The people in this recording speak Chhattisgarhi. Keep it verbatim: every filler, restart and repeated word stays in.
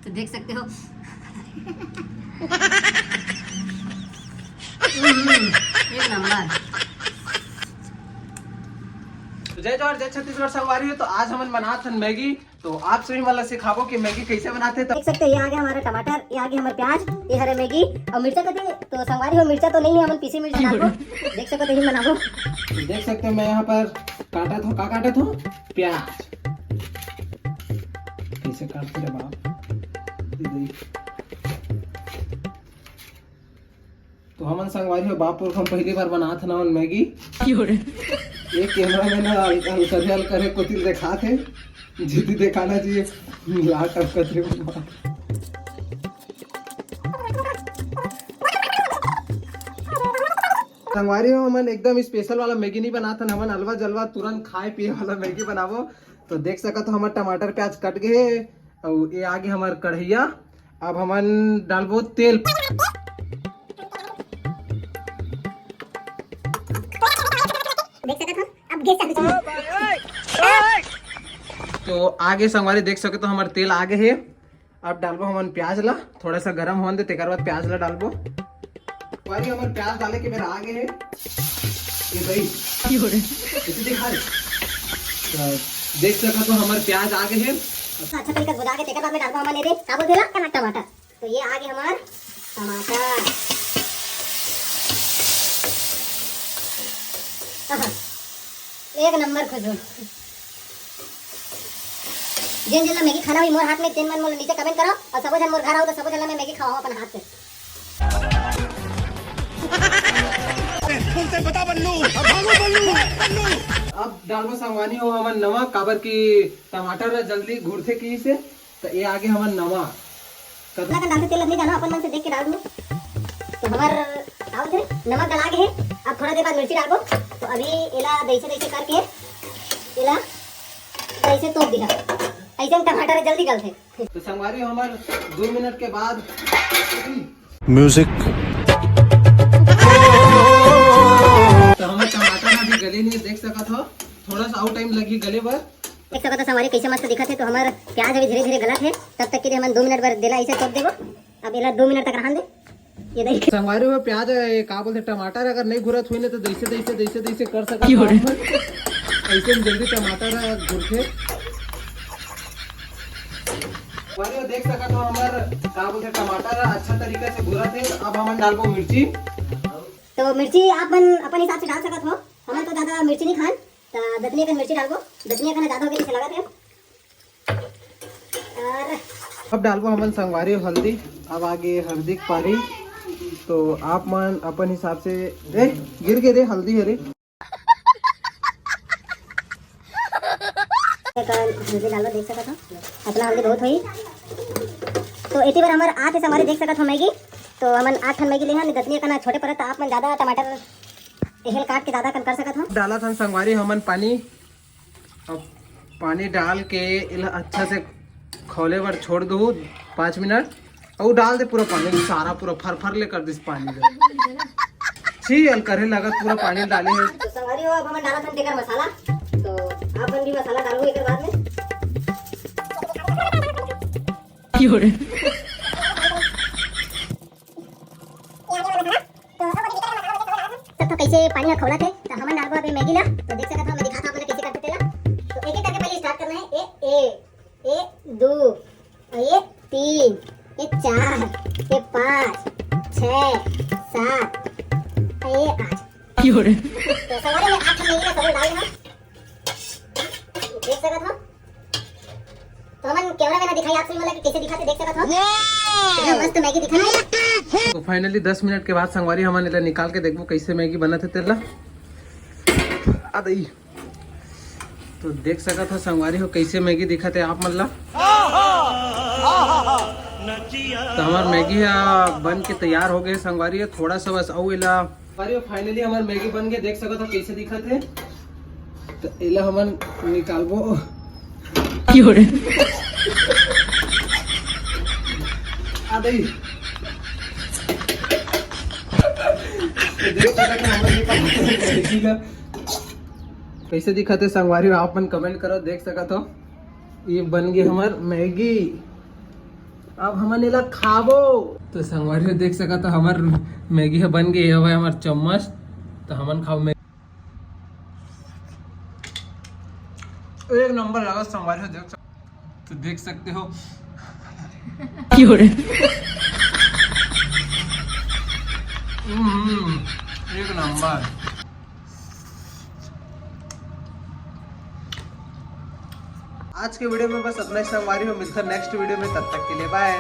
तो देख सकते हो। हम्म, एक नंबर। तो जय जोहार, जय छत्तीसगढ़ संगवारी हो। तो आज हमन बनात हन मैगी। तो आप सभी मन ला सिखाबो कि मैगी कैसे बनाते। तो देख सकते हो, ये आगे हमारा टमाटर, ये आगे हमारा प्याज, ये हरे मैगी और मिर्चा कथे। तो संगवारी हो, मिर्चा तो नहीं है, हमन पीसी मिर्चा डालबो। देख सकते हो, यही बनाबो। देख सकते हो, मैं यहाँ पर काटा था, का काटा था? प्याज। कैसे काटते रे बाप? देख। तो हमन संगवारी हो, बाप पुरखा हम पहली बार बनात हन मैगी। एक कैमरा मैन अलकरे अलकरे कोतिल देखात हे, जिदी देखाना चाहिए। लाट टपकत रे बाप। संगवारी हो, हमन एकदम स्पेशल वाला मैगी नहीं बनात हन, हमन अलवा जलवा तुरंत खाए पिए वाला मैगी बनाबो। तो देख सकत हो, हमर टमाटर प्याज कट गए हे, अउ ये आगे हमर कढ़ैया। अब हमन डालबो तेल। देख सकत हो, अब गैस चालू हे। तो आगे संगवारी देख सकत हो, हमर तेल आगे हे। अब डालबो हमन प्याज ला, थोड़ा सा गरम होन दे, तेकर बाद प्याज ला डालबो। संगवारी, हमर प्याज डाले के बेरा आगे हे। ये भाई, की हो रे? इसे दिखा रे। तो देख सकत हो, हमर प्याज आगे हे। अच्छा तरीका से भुजा के तेकर बाद में डालबो हमन ये दे, का बोलथे ला? टमाटर। टमाटर। तो ये आगे हमर टमाटर। आहा, एक नंबर खुशबू। जेन जेन ला मैगी खाना होही मोर हाथ में, तेन मन मोला नीचे कमेंट करो, और सबो झन मोर घर आओ तो सबो झन ला मैं मैगी खवाओ अपन हाथ से। तुमसे बता बल्लू, भागो बल्लू, बल्लू। अब डालबो संगवारी हो हमन नमक, काबर कि टमाटर जल्दी घुरथे की से। तो ये आगे हमन नमक। कतना कन डालथे तेल नहीं जाना, अपन मन से देख के डाल दूँ। तो हमर का होथे, नमक डला गे हे। अब थोड़ा देर बाद मिर्ची डालबो। तो अभी एला जैसे तैसे करके एला ऐसे तोप दिहा, ऐसे में टमाटर जल्दी गलथे। तो संगवारी हो, हमर दो मिनट के बाद music। तो हमर टमाटर अभी गले नहीं, देख सकत हो, थोड़ा सा और टाइम लगही गले बर। देख सकत हो संगवारी, कैसे मस्त दिखत हे। तो हमर प्याज अभी धीरे धीरे गलत हे, तब तक के लिए हमन दो मिनट बर देला ऐसे तोप देबो। अब एला दो मिनट तक रहन दे। ये देख। संगवारी हो, प्याज, ए, का बोलथे, टमाटर अगर नहीं घुरत हुई ना, तो जैसे तैसे, जैसे तैसे कर सकत हो आप मन। ऐसे में जल्दी टमाटर घुरथे। संगवारी हो, देख सकत हो, हमर का बोलथे, टमाटर अच्छा तरीका से घुरत हे। अब हमन डालबो मिर्ची। तो मिर्ची आप मन अपन हिसाब से डाल सकत हो, हमन तो ज्यादा मिर्ची नहीं खान, तो दतनी अकन मिर्ची डालबो, दतनी अकन ज्यादा हो गई जैसे लगत हे। और अब डालबो हमन संगवारी हल्दी। अब आगे हल्दी के पारी, तो आप मन अपन हिसाब से, ए, गिर गे रे हल्दी हरे। हल्दी डालबो, देख सकत हो, अतना हल्दी बहुत होही। तो एती बर हमर आठ संगवारी देख सकत हो मैगी, तो हमन आठ ठन मैगी लेहन, दतनी अकन छोटे परत, तो आप मन ज्यादा टमाटर एहल काट के ज्यादा कन कर सकत हो। डालत हन संगवारी हमन पानी। अब पानी डाल के एला अच्छा से खौले बर छोड़ दो पाँच मिनट। अउ डाल दे पूरा पानी, सारा पूरा फर फर ले कर दिस पानी ला। छी, अलकरहे लगत पूरा पानी डाले हे। तो संगवारी हो, अब हमन डालत हन तेकर मसाला। तो आप मन भी मसाला डालबो एकर बाद में। की हो रे? तो कैसे पानी ह खौलत हे, तो हमन डालबो अभी मैगी ला। तो देख सकत हो, मैं दिखाता हूँ आप मन ला कैसे करथे तेला। तो एक एक करके पहले स्टार्ट करना है। ए, ए, ए दो, और ये तीन, ये चार, ये पाँच, छः, सात, और ये आठ। की हो रे? तो संगवारी में आठ ठन मैगी ला सब डाल देना। देख सकत हो। तो हमन कैमरा में ना दिखाई आप सभी मन ला कि कैसे दिखाथे, देख सकत हो। कितना मस्त मैगी दिखत हे। तो फाइनली दस मिनट के बाद संगवारी हमन एला निकाल के देखबो कैसे मैगी बनत हे तेला। आ दई। तो देख सकत हो संगवारी हो कैसे मैगी दिखत हे आप मन ला। तो हमर मैगी ह बन के तैयार हो गए संगवारी हो, थोड़ा सा बस अउ एला। अरे फाइनली हमर मैगी बन के देख सकत हो कैसे दिखत हे। तो एला हमन निकालबो। की हो रे? आ दई। तो देख सकत हो हमर निकाल मैगी ला। कैसे दिखत हे संगवारी हो, आप मन कमेंट करो, देख सकत हो। ये बन गए हमर मैगी। अब हमन एला खाबो। तो संगवारी हो देख सकत हो, हमर मैगी ह बन गे हवय, हमर चम्मच। तो हमन खाओ मैगी। एक नंबर लगा संगवारी हो, देख सक-, तो देख सकते हो। हम्म, एक नंबर। आज के वीडियो में बस इतना ही संगवारी हो, मिलता नेक्स्ट वीडियो में, तब तक के लिए बाय।